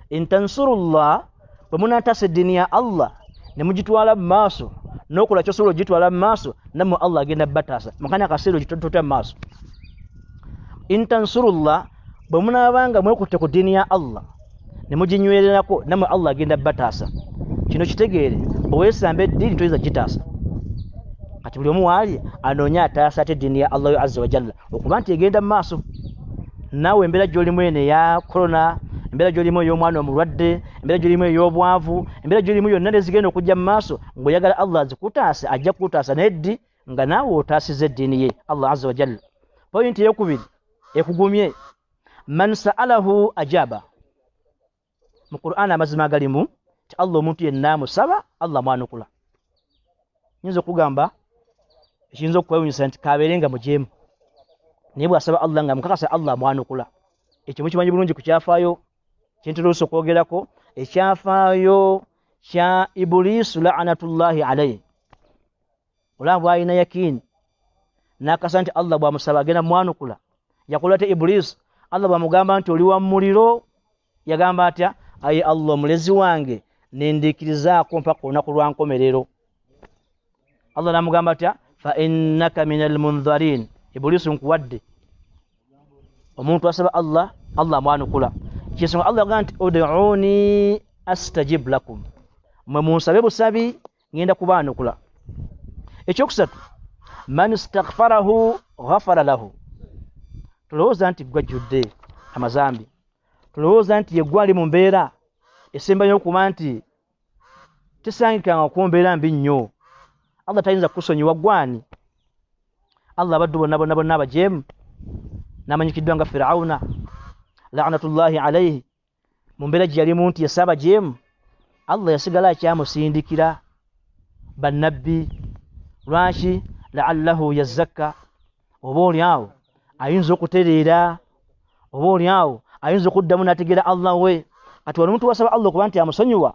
In tansurullah, bwe munantaasa eddiini ya Allah ne mugitwala mu maaso, n'okola ky'osobola ogitwala mu maaso, nammwe Allah agenda bataasa. Mukana akaseera ogitotya mu maaso. In tansurullah, bwe munaabanga mwekutte ku ddiini ya Allah ne muginywererako, nammwe Allah agenda bataasa. Kino kitegeere, bwe weesamba eddiini toyinza kugitaasa. Kati buli omu waali anoonya ataasa ate eddiini ya Allah azza wa jalla okuba nti egenda mu maaso. Naawe embeera gy'olimu eno eya korona, embeera gy'olimu ey'omwana omulwadde, embeera gy'olimu ey'obwavu, embeera gy'olimu yonna nezigenda okujja mu maaso, ng'oyagala Allah azikutaase, ajja kukutaasa naye ddi nga naawe otaasiza eddiini ye Allah azza wa jalla. Poyinti eyokubiri ekugumye, man sa'alahu ajaba. Mu Qur'an amazima agalimu nti Allah omuntu yenna amusaba Allah amwanukula. Nyinza okugamba ekiyinza okukwewuunyisa nti kabeere nga mujeemu, naye bw'asaba Allah nga mukakasa Allah amwanukula. Ekyo mukimanyi bulungi ku kyafaayo kyentuluusa okwogerako, ekyafaayo kya Ibuliisu la'anatullahi alayhi. Olaba bw'alina yakiini n'akasa nti Allah bw'amusaba agenda mwanukula. Yakola atya Ibuliisu? Allah bw'amugamba nti oli wa muliro, yagamba atya? Ayi Allah omulezi wange, nendiikirizaako mpaka olunaku lwa nkomerero. Allah n'amugamba atya? Fa innaka minal mundharin. Ibuliisu nkuwadde. Omuntu asaba Allah, Allah amwanukula. Kyensonga Allah agamba nti ud'uuni astajib lakum, mmwe munsabe busabi ngenda kubaanukula. Ekyokusatu, man istaghfarahu ghafara lahu. Tulowooza nti gwajjudde amazambi, tulowooza nti ye gwali mu mbeera esembayo okuba nti tesangikanga ku mbeera mbi nnyo. Allah tayinza kukusonyiwa gwani? Allah abaddu bonna bonna bonna abajeemu n'amanyikiddwa nga Firawuna la'natullahi alayhi, mu mbeera gye yalimu nti yesse abajeemu, Allah yasigala akyamusindikira bannabbi. Lwaki? La'allahu yazakka, oba oli awo ayinza okutereera, oba oli awo ayinza okuddamu n'ategeera Allah we. Kati wano omuntu wasaba Allah okuba nti amusonyiwa,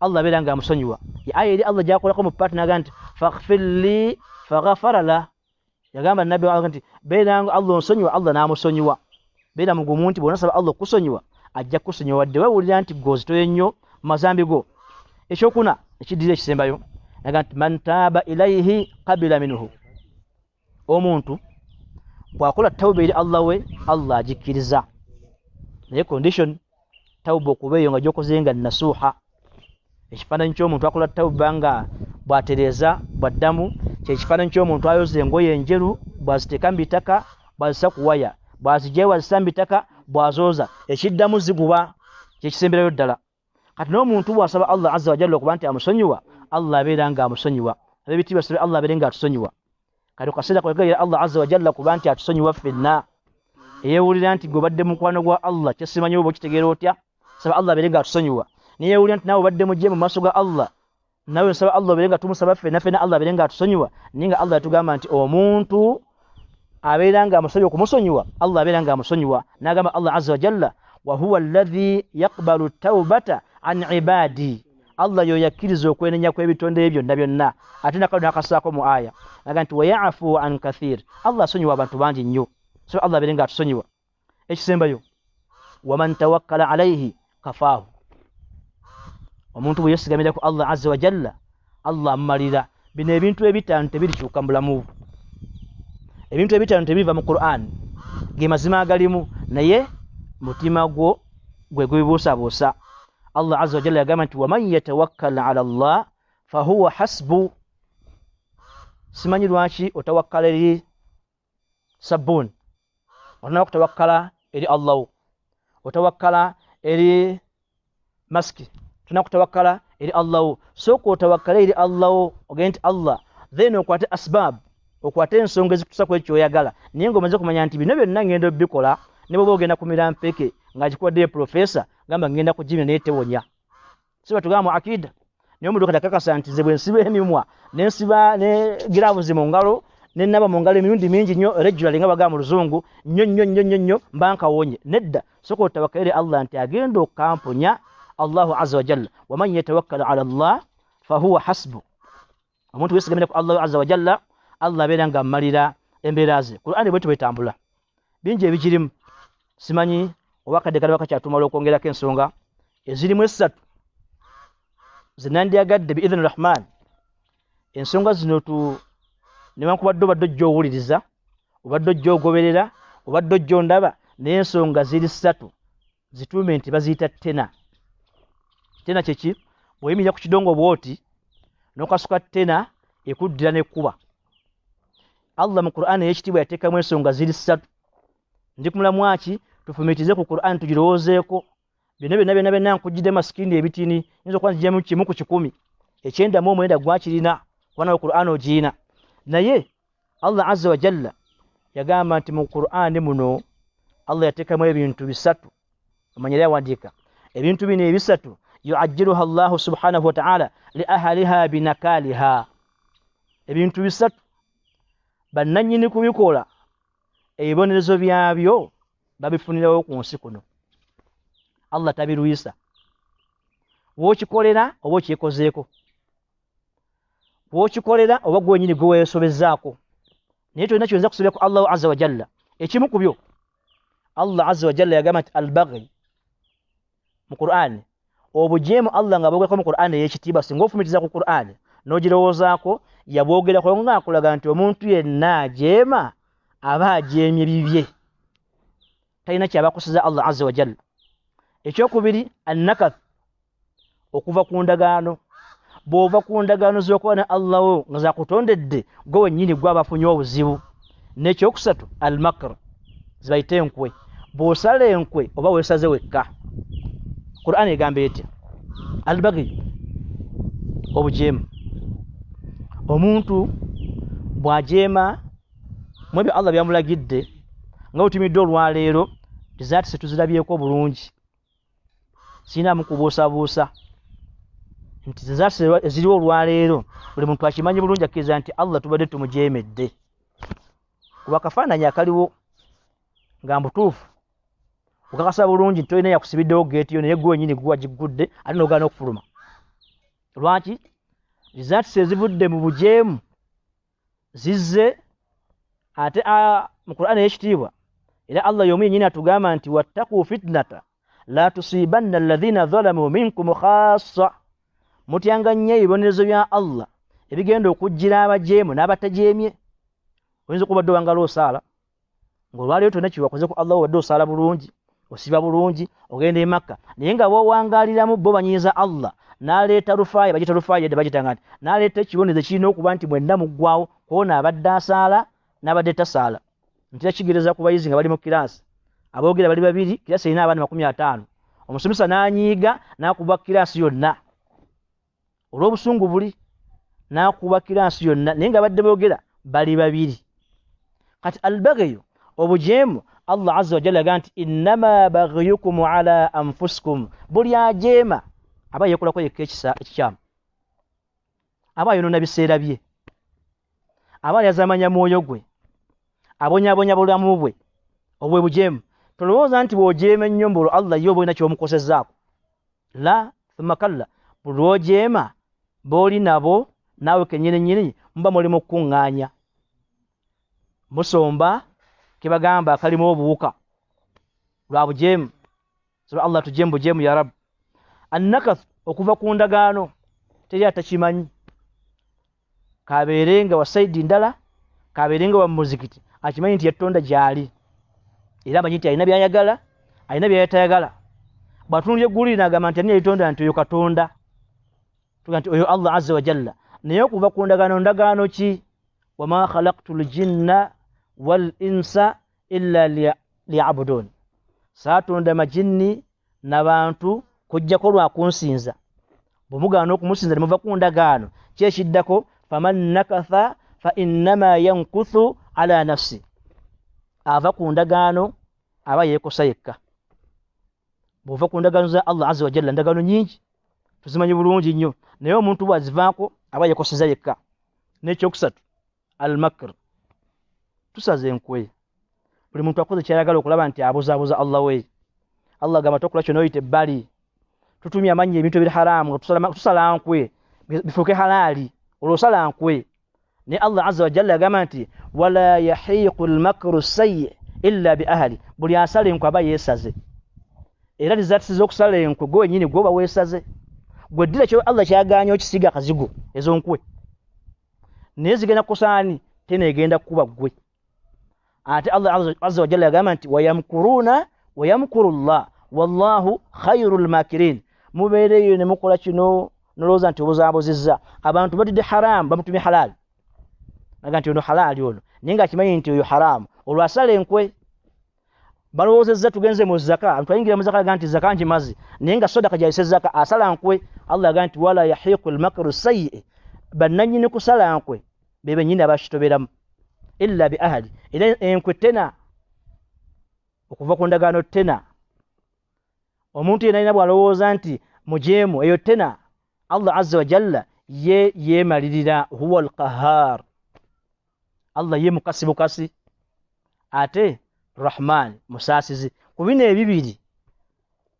Allah abeera nga amusonyiwa. Ye aya eri Allah gy'akolako mu paati n'agamba nti faghfir li faghafara lah. Yagamba nabbi wa nti beera nga Allah onsonyiwa, Allah n'amusonyiwa. Beera mugumu nti bw'onasaba Allah okusonyiwa ajja kukusonyiwa, wadde weewulira nti ggwe ozitoye nnyo, Mu mazambi go. Ekyokuna ekiddira ekisembayo naga nti man taaba ilaihi qabila minhu, omuntu bw'akola tawuba eri Allah we, Allah agikkiriza, naye condition tawuba okuba eyo nga gyokoze nga nasuuha. Ekifaananyi ky'omuntu akola tawuba nga bw'atereeza bw'addamu, kyekifaananyi ky'omuntu ayoza engoye enjeru bw'aziteeka mu bitaka bw'azisa ku waya, bw'azigyayo bw'azisa mu bitaka bw'azooza, ekiddamu ziguba, kyekisemberayo ddala. Kati n'omuntu bw'asaba Allah azza wajalla okuba nti amusonyiwa, Allah abeera nga amusonyiwa. Ab'ebitiibwa sabe Allah abeere nga atusonyiwa. Kati kaseera kwegerera Allah azza wajalla kuba nti atusonyiwa ffenna. Eyeewulira nti gwe obadde mukwano gwa Allah, kyesimanyi oba okitegeera otya, saba Allah abeere nga atusonyiwa. Neyeewulira nti naawe obadde mujje mu maaso ga Allah, nawe nsaba Allah obeere nga tumusaba ffenna ffenna Allah abeere nga atusonyiwa. Naye nga Allah yatugamba nti omuntu abeera nga amusabye okumusonyiwa, Allah abeera nga amusonyiwa. N'agamba Allah azza wajalla wa huwa alladhi yaqbalu tawbata an ibadi, Allah yo yakkiriza okwenenya kw'ebitonde byonna byonna. Ate nakalo n'akasaako mu aya naga nti wayafu an kathir, Allah asonyiwa abantu bangi nnyo. So Allah abeere nga atusonyiwa. Ekisembayo waman tawakkala alaihi kafaahu, omuntu bwe yeesigamira ku Allah azza wajalla, Allah amumalira. Bino ebintu ebitaano tebirikyuka mu bulamu bwe, ebintu ebitaano tebiva mu Qur'an, ge mazima agalimu, naye mutima gwo gwe gubibuusabuusa. Allah azza wajalla yagamba nti waman yatawakkal ala Allah fahuwa hasbu. Simanyi lwaki otawakkala eri sabbuuni, olina okutawakkala eri Allah, otawakkala eri masiki, tulina kutawakkala eri Allah. Sooka otawakkala eri Allah, ogende nti Allah, then okwate asbab, okwate ensonga ezikutuusa ku ekyo ky'oyagala, naye ng'omaze kumanya nti bino byonna ngenda obikola. Ne bw'oba ogenda kumira mpeke nga gikuwaddeyo profesa, gamba ngenda kugimira naye tewonya. Si batugamba mu akida, naye omuntu kati akakasa nti nze bwe nsiba emimwa ne nsiba ne giraavuzi mu ngalo ne naba mu ngalo emirundi mingi nnyo regularly nga bagamba mu luzungu nnyo nnyo nnyo nnyo nnyo mba nkawonye. Nedda, sooka otawakkala eri Allah nti agenda okamponya Allahu azza wajalla. Waman yatawakkala ala Allah fahuwa hasbu, omuntu weesigamira ku Allah azza wajalla, Allah abeera nga amumalira embeera ze. Qur'ani bwetyo bwetambula, bingi ebigirimu. Simanyi oba akadde kaliba kakyatumala okwongerako ensonga ezirimu essatu zenandyagadde biidhini rahman. Ensonga zino tu newankubadde obadde ojja owuliriza, obadde ojja ogoberera, obadde ojja ondaba, naye ensonga ziri ssatu zituume nti baziyita tena. Tena kyeki? Bw'oyimirira ku kidongo bw'oti n'okasuka tena ekuddira n'ekkuba. Allah mu Qur'an ey'ekitiibwa yateekamu ensonga ziri ssatu. Ndi kumulamwaki tufumitize ku Qur'an tugirowoozeeko. Byonna byonna byonna byonna nkujjidde masikini ebitini, nyinza okuba nzigyamu 1 ku 100, 99 gwakirina, kuba nawe Qur'an ogirina. Naye Allah azza wajalla yagamba nti mu Qur'an muno Allah yateekamu ebintu bisatu. Omanyire yawandiika ebintu bino ebisatu, yuajjiruha Allahu subhanahu wa ta'ala li ahliha binakaliha. Ebintu bisatu bannannyini kubikola ebibonerezo byabyo babifunirawo ku nsi kuno. Allah tabirwisa, w'okikolera oba okyekozeeko, w'okikolera oba gwe wennyini gwe weesobezaako, naye tolina kyoyinza kusobya ku Allahu azza wajalla. Ekimu ku byo Allah azza wajalla yagamba nti albaghi mu Qur'an, obujeemu Allah nga bwogerako mu Qur'an ey'ekitiibwa, singa ofumitiza ku Qur'an n'ogirowoozaako, yabwogerako ng'akulaga nti omuntu yenna ajeema aba ajeemye bibye, talina ky'abakusiza Allah azza wajalla. Ekyokubiri annakath, okuva ku ndagaano. Bw'ova ku ndagaano z'okuba ne Allah wo nga zakutondedde, gwe wennyini gwe abafunye obuzibu. N'ekyokusatu almakr, zibayite enkwe. Bw'osala enkwe oba weesaze wekka. Qur'an egamba etya? Albaghi, obujeemu. Omuntu bw'ajeema mu ebyo Allah byamulagidde, nga bwe olwaleero tizaati tuzirabyeko bulungi, sirina mukubuusabuusa nti tizaati eziriwo olwaleero buli muntu akimanyi bulungi, akkiriza nti Allah tubadde tumujeemedde. Kuba akafaananyi akaliwo nga mbutuufu okakasa bulungi nti tolina yakusibiddewo geeti yo, naye gwe wennyini gwe wagiggudde ate n'ogaana okufuluma. Lwaki? Rizaatisi ezivudde mu bujeemu zizze ate mu Qur'an ey'ekitiibwa era Allah y'omu yennyini atugamba nti wattaqu fitnata La tusibanna alladhina zalamu minkum khassa, mutyanga nnyo ebibonerezo bya Allah ebigenda okujjira abajeemu n'abatajeemye. Oyinza okuba obadde owangala osaala ng'olwaleero tolina kye wakoze ku Allah, obadde osaala bulungi, osiba bulungi, ogenda e Makka, naye nga b'owangaaliramu bo banyiiza Allah, n'aleeta rufaaya, bagita rufaaya edda bagitanga nti n'aleeta ekibonerezo kirina okuba nti mwenna muggwawo, kwona abadde asaala n'abadde tasaala. Ntera kigereza ku bayizi nga bali mu kiraasi, aboogera bali babiri, kiraasi erina abaana 50, omusomesa n'anyiiga n'akuba kiraasi yonna olw'obusungu buli, n'akuba kiraasi yonna, naye nga badde boogera bali babiri. Kati albaghiyu, obujeemu, Allah azza wa jalla agamba nti innama baghiyukum ala anfusikum, buli ajeema aba yeekolako yekka ekikyamu, aba ayonoona biseera bye, aba yazamanya mwoyo gwe, abonyaabonya bulamu bwe, obwe bujeemu. Tolowooza nti bw'ojeema ennyo mbu Allah ye oba olina ky'omukosezaako, la thumma kalla. Buli lw'ojeema b'oli nabo naawe kennyini nnyini muba muli mu kukuŋŋaanya, musomba kebagamba akalimu obuwuka lwa bujeemu. Saba Allah tujje mu bujeemu ya Rabb. Annakath, okuva ku ndagaano, teri atakimanyi, kabeere nga wa saidi ndala, kabeere nga wa muzikiti, akimanyi nti yatonda gy'ali, era amanyi nti alina by'ayagala, alina by'atayagala. Bw'atunuulira eggulu lino agamba nti ani yalitonda, nti oyo Katonda, tuga nti oyo Allah azza wa jalla. Naye okuva ku ndagaano, ndagaano ki? Wama khalaqtu ljinna wal insa illa liyabudun, saatonda majinni n'abantu kujjako lwa kunsinza. Bwe mugaana okumusinza ne muva ku ndagaano, ki ekiddako? Faman nakatha fa innama yankuthu ala nafsi, ava ku ndagaano aba yeekosa yekka. Bw'ova ku ndagaano za Allah azza wa jalla, ndagaano nyingi tuzimanyi bulungi nnyo, naye omuntu bw'azivaako aba yeekoseza yekka. N'ekyokusatu, almakr, tusaze enkwe, buli muntu akoze kyayagala okulaba nti abuzaabuza Allah we. Allah agamba tokola kyonna oyita ebbali, tutumya amannya ebintu ebiri haramu nga tusala nkwe bifuuke halaali, olwo osala nkwe. Naye Allah azza wa jalla agamba nti wala yahiiqu lmakru sayyi illa bi ahli, buli asala enkwe aba yeesaze. Era results z'okusala enkwe gwe wennyini gwoba weesaze, gwe ddira kyo Allah kyagaanye okisiga akazigo ezo nkwe, naye zigenda kukosaani tena egenda kukuba ggwe. Ate Allah azza wa jalla agamba nti wayamkuruuna wayamkuru llah wallahu khairu lmakirin, mubeereyo ne mukola kino nolowooza nti obuzaabuzizza abantu, batidde haramu bamutumye halaali, aga nti ono halaali ono, naye ng'akimanyi nti oyo haramu, olwo asala enkwe. Balowoozezza tugenze mu zaka, abantu bayingira mu zaka aga nti zaka ngimaze, naye nga sodaka gyayise zaka, asala nkwe. Allah agamba nti wala yahiqu lmakru sayyi, bannannyini kusala nkwe be bennyini abakitoberamu, illa bi ahli. Era enkwe tena okuva ku ndagaano tena, omuntu yenna alina bw'alowooza nti mujeemu, eyo tena. Allah azza wa jalla ye yeemalirira, huwa alqahar, Allah ye mukasi bukasi, ate Rahman musaasizi. Ku bino ebibiri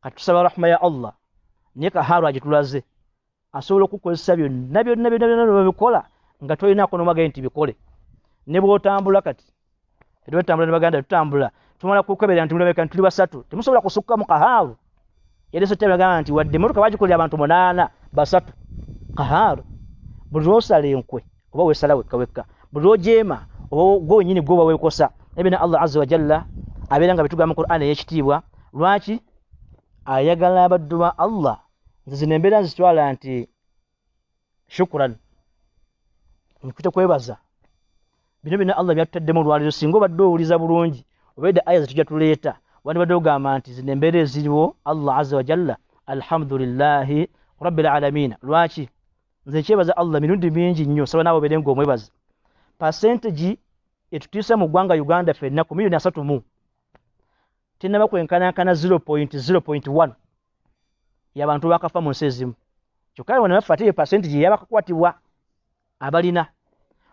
kati tusaba rahma ya Allah, naye kahaaru agitulaze, asobola okukozesa byonna byonna byonna byonna byebikola nga tolinaako n'omwagaye nti bikole. Ne bw'otambula kati tetwetambula ne baganda, tutambula tumala kukebera nti mulabeka nti tuli basatu, temusobola kusukka mu kahaaru. Yaleese tebagamba nti wadde emmotoka bagikolera abantu 8, 3 kahaaru. Buli lw'osala enkwe oba weesala wekka wekka, buli lw'ojeema oba gwe wennyini gwe oba weekosa. Naye byonna Allah azza wa jalla abeera nga bitugamba mu Qur'an ey'ekitiibwa. Lwaki ayagala abaddu ba Allah? Nze zino embeera nzitwala nti shukran, nkute kwebaza bino byonna Allah byatutaddemu olwaleero. Singa obadde owuliza bulungi obeedde aya zetujja tuleeta, wandibadde ogamba nti zino embeera eziriwo Allah azza wa jalla alhamdulillahi rabbil alamina. Lwaki nze nkyebaza Allah mirundi mingi nnyo, saba naawe obeere ng'omwebaza. Percentage etutiisa mu ggwanga Uganda ffenna ku 30 million tennaba kwenkanankana 0.0.1 y'abantu bakafa mu nsi ezimu, kyokka bano bafa ate ye percentage eyabakakwatibwa abalina.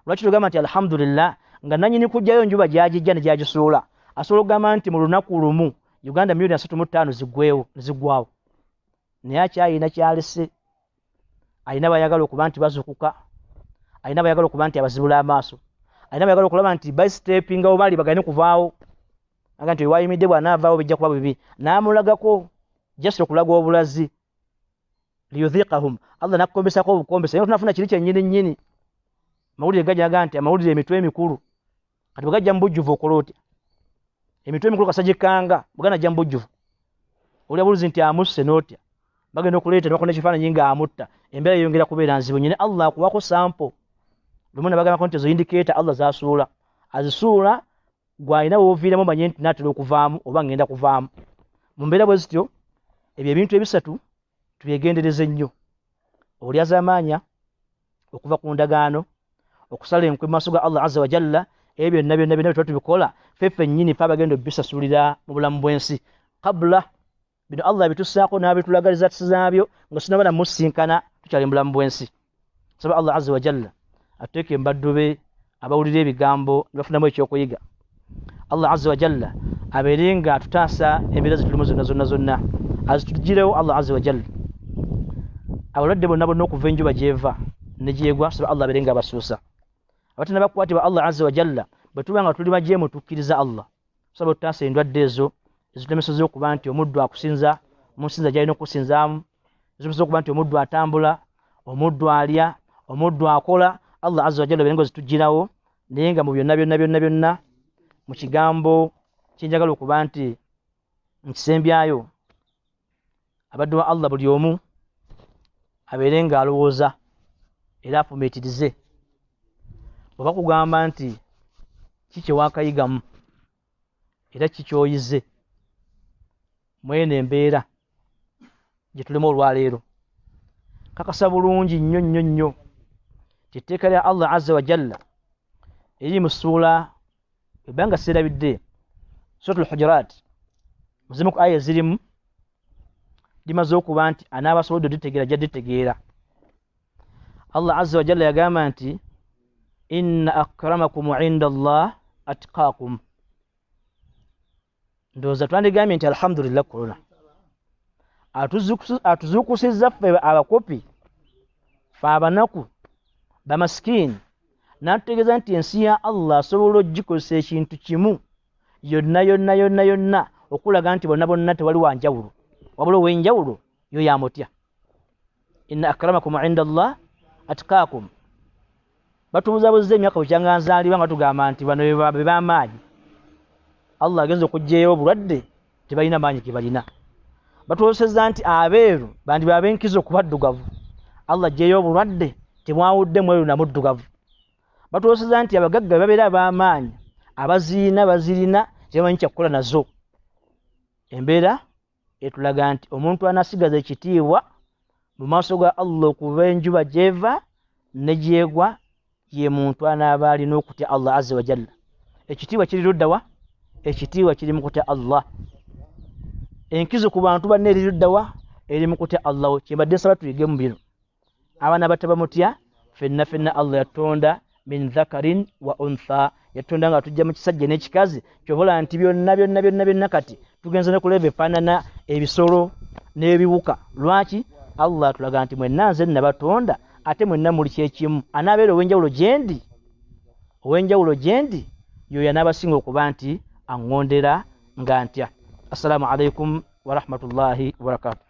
Lwaki tugamba nti alhamdulillah nga nannyini kujjayo njuba gyagijja ne gyagisuula asobola okugamba nti mu lunaku lumu Uganda 35 million ziggwewo ziggwawo, naye akyayina kyalese, alina bayagala okuba nti bazukuka, alina bayagala okuba nti abazibula amaaso, alina bayagala okulaba nti basitepingawo bali bagane kuvaawo, aga nti wayimidde bw'anaavaawo bijja kuba bibi, n'amulagako. Just okulaga obulazi, liyudhiqahum, Allah nakukombesako obukombesa. Naye tunafuna kiri kyennyini nnyini. Amawulire gajja nti amawulire emitwe emikulu, kati bwe gajja mu bujjuvu okola otya? Emitwe emikulu kasagikanga bwe ganajja mu bujjuvu, olya buluzi nti amusse n'otya, bagenda okuleeta ne bakola ekifaananyi ng'amutta, embeera yeyongera kubeera nzibu nyine. Allah akuwako sample lumu ne bagambako nti ezo indicator Allah zasuula, azisuula gwalina wooviiremu, omanye nti naatera okuvaamu oba ngenda kuvaamu mu mbeera bwe zityo. Ebyo ebintu ebisatu tubyegendereze nnyo: obulyazamaanya, okuva ku ndagaano, okusala enkwe mu maaso ga Allah azza wajalla. Ebyo byonna byonna byonna byetuba tubikola, ffe ffennyini fe abagenda obisasulira mu bulamu bw'ensi. Kabula bino Allah bitussaako n'abitulagaliza zaabyo nga sinaba namusinkana, tukyali mu bulamu bw'ensi. Saba Allah azza wajalla atuteeke mbaddu be abawulira ebigambo ne bafunamu ekyokuyiga. Allah azza wajalla abeere nga atutaasa embeera zetulimu zonna zonna zonna, azitugirewo Allah azza wajalla. Abalwadde bonna bonna okuva enjuba gyeva ne gyegwa, saba Allah abeere nga abasuusa. Abatana bakwatibwa Allah azza wajalla, bwe tuba nga tuli bajeemu tukkiriza Allah, saba otutaasa endwadde ezo ezitulemeseza okuba nti omuddu akusinza mu nsinza gyalina okusinzaamu, ezitulemeseza okuba nti omuddu atambula, omuddu alya, omuddu akola. Allah azza wajalla abeere nga ozitugirawo. Naye nga mu byonna byonna byonna byonna, mu kigambo kyenjagala okuba nti nkisembyayo, abaddu ba Allah, buli omu abeere ng'alowooza era afumiitirize. Bwe bakugamba nti ki kyewakayigamu era ki kyoyize mwene embeera gye tulimu olwaleero, kakasa bulungi nnyo nnyo nnyo ti etteeka lya Allah azza wajalla eri mu ssuula, ebbanga seerabidde, Suratul Hujurat, muzimu ku aya ezirimu limaze okuba nti anaaba asobodde oditegeera ajja ditegeera. Allah azza wajalla yagamba nti inna akramakum inda Allah atqakum. Ndowooza twandigambye nti alhamdulillah, korona atuzuukusizza ffe abakopi, fe abanaku bamasikiini, n'atutegeeza nti ensi ya Allah asobola ogikozesa ekintu kimu yonna yonna yonna yonna okulaga nti bonna bonna tewali wanjawulo, wabula ow'enjawulo yo yamutya. Inna akramakum inda Allah atqakum. Batubuzabuza emyaka bukyanga nzaalibwa nga tugamba nti bano be b'amaanyi. Allah agenza okuggyayo obulwadde, tebalina maanyi ge balina. Batuwosezza nti abeeru bandi bab'enkizo ku baddugavu, Allah aggyeyo obulwadde, tebwawudde mweru na muddugavu. Batuwosezza nti abagagga be babeera ab'amaanyi, abaziina bazirina, tebamanyi kyakukola nazo. Embeera etulaga nti omuntu anasigaza ekitiibwa mu maaso ga Allah okuva enjuba gyeva ne gyegwa ye muntu anaaba alina okutya Allah azza wajalla. Ekitiibwa kiri luddawa? Ekitiibwa kiri mu kutya Allah. Enkizo ku bantu banne eri luddawa? Eri mu kutya Allah. Kyembadde nsaba tuyige mu bino, abaana batabamutya fenna fenna. Allah yatonda min dhakarin wa untha, yatonda nga tujja mu kisajja n'ekikazi. Kyobola nti byonna byonna byonna byonna kati tugenze ne kuleva efaanana ebisolo n'ebiwuka. Lwaki? Allah atulaga nti mwenna nze nabatonda, ate mwenna muli kyekimu. Anaabeera ow'enjawulo gyendi, ow'enjawulo gyendi yoyo anaabasinga okuba nti aŋŋondera nga ntya. Assalamu alaikum warahmatullahi wabarakatu.